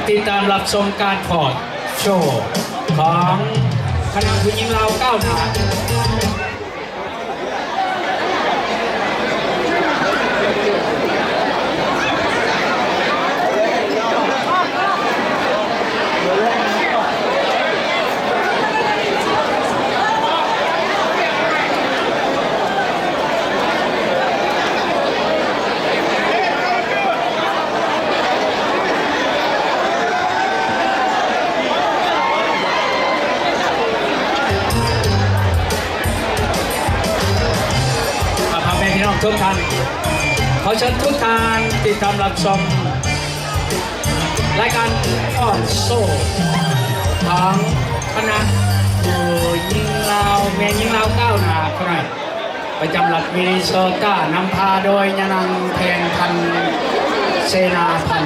ຕິດຕາມຮັບຊົມການຟ້ອນໂຊຂອງຄະນະຜູ້ຍິງລາວກ້າວໜ້າ. ອ່າ ພໍ່ແມ່ພີ່ນ້ອງທຸກທ່ານ, ຂໍເຊີນທຸກທ່ານຕິດຕາມຮັບຊົມລາຍການຟ້ອນໂຊຂອງຄະນະຜູ້ຍິງລາວ ແມ່ຍິງລາວກ້າວໜ້າຄົນໃໝ່ ປະຈຳລັດມິນນິໂຊຕາ, ນຳພາໂດຍຍານາງ ແພງພັນ ເສນາພັນ.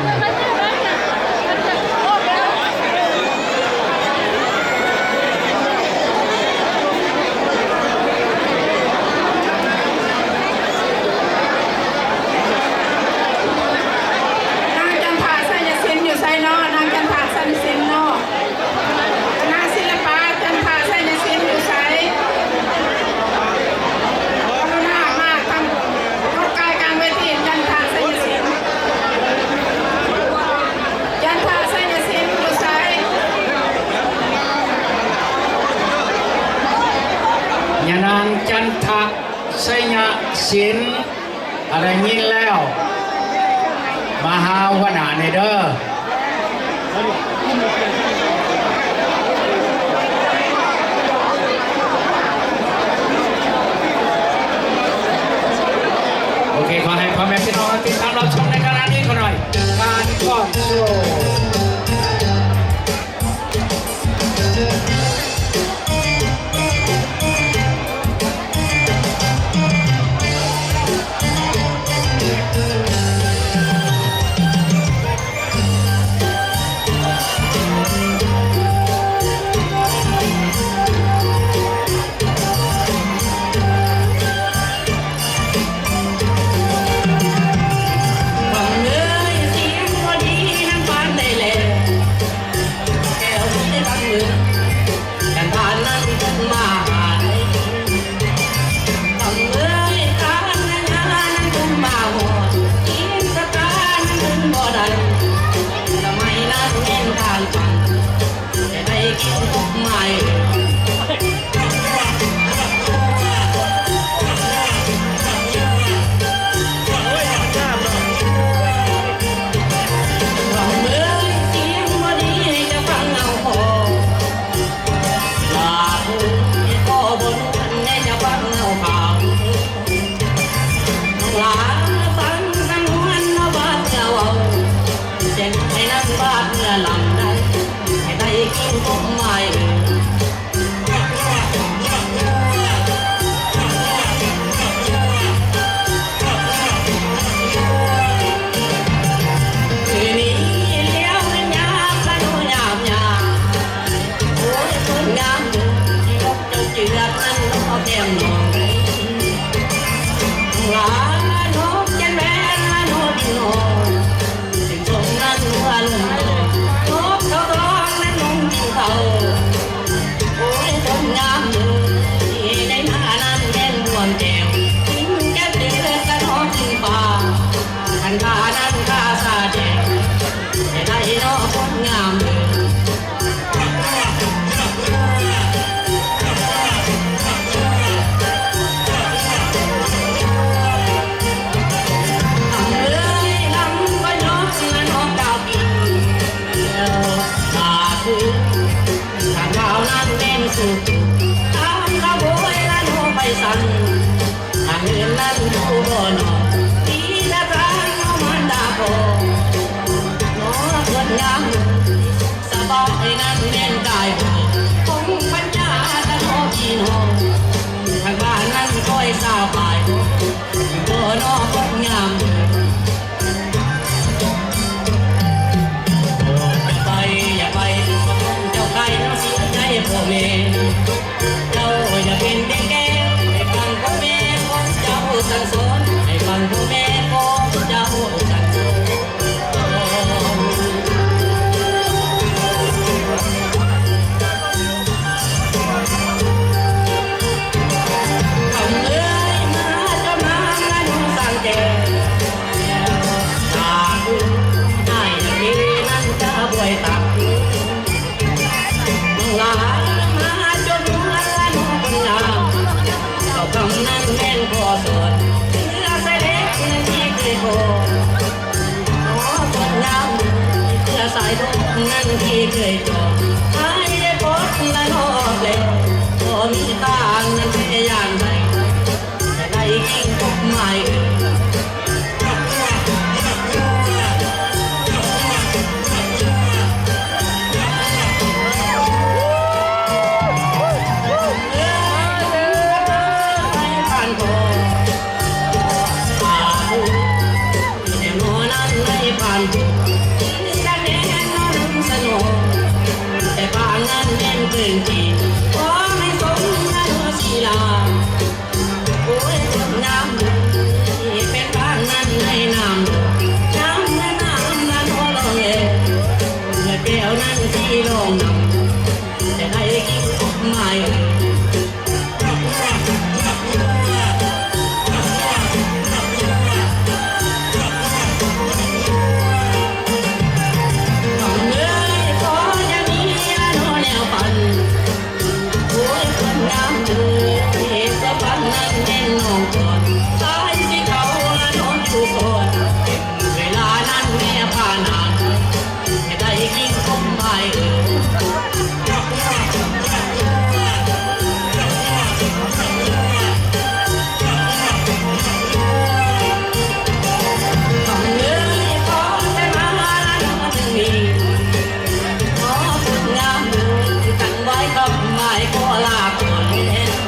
ນາງຈັນທາ ໄຊຍະສິນ ຢູ່ໃສນໍ? ນາງຈັນທາ ໄຊຍະສິນນໍ? ຄະນະສິລະປະ ຈັນທາ ໄຊຍະສິນ ຢູ່ໃສ? ກະລຸນາມາທາງກົງກາງເວທີ. ຈັນທາ ໄຊຍະສິນ, ຈັນທາ ໄຊຍະສິນ ຢູ່ໃສ? ຍານາງ ຈັນທາ ໄຊຍະສິນ. ຖ້າໄດ້ຍິນແລ້ວ ມາຫາຫົວໜ້າແດ່ເດີ. ໂອເຄ ຂໍໃຫ້ພໍ່ແມ່ພີ່ນ້ອງຕິດຕາມຮັບຊົມໃນຂະນະນີ້ຂ້ານ້ອຍ ການຟ້ອນໂຊ. ໄດ້ພົບລະນອກແລ້ວ ບໍ່ມີທາງນັ້ນແຕ່ຢ່າງໃດ ແຕ່ໄດ້ກິ່ງພົບໝາຍອື່ນ ແຕ່ໝໍນັ້ນໃນບ້ານ ກິນກະແນນນຳສະໜອງ ແຕ່ປານນັ້ນແມ່ນເກີນຈີນ ຂໍໃຫ້ສົມນາໂນສີລາ ໂອ້ຍ ຄົນງາມເອີຍ ເປັນປານນັ້ນໃນນາມ ນາມນານາມນາໂນລອງແລ ເມື່ອແກ້ວນັ້ນສີລອງນຳ ຈະໄດ້ກິນກົບໝາຍເອີຍ. ນ້ອງເອີຍ ພໍຈະມີລະເນາະແນວປັນ ໂອ້ຍ ຄົນງາມເອີຍ ສະພັນນັ້ນແມ່ນນ້ອງກ່ອນ ສາຍສີເທົາລະເນາະຢູ່ກ່ອນ ເວລານັ້ນແມ່ພານາງ ໄດ້ກິນກົບໝາຍເອີຍ. ນ້ອງເອີຍ ຂໍແຕ່ມາລະເນາະໜຶ່ງມື້ ຂໍຄົນງາມເອີຍ ຈັ່ງໄວ້ກັບໝາຍຂໍລາກ່ອນແລ້ວ.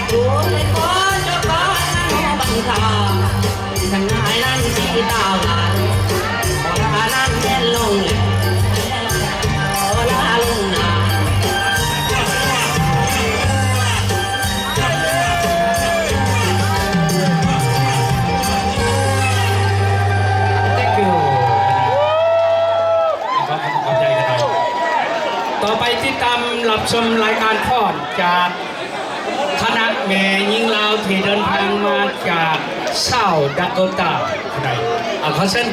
ໂອ້ຍ ຂໍເຈົ້າການນະເນາະບັງຄາ ທັງຫຼາຍນັ້ນທີ່ກ່າວຫຼາຍ ຂໍລານັ້ນແມ່ນລົງແລ້ວ ຂໍລາລົງນາ. Thank you. ຂໍຂອບໃຈກັນໜ່ອຍ. ຕໍ່ໄປຕິດຕາມຮັບຊົມລາຍການຟ້ອນຈາກຄະນະແມ່ຍິງລາວທີ່ເດີນທາງມາຈາກ South Dakota ເທົ່າໃດ. ເອົາ ຂໍເຊີນ.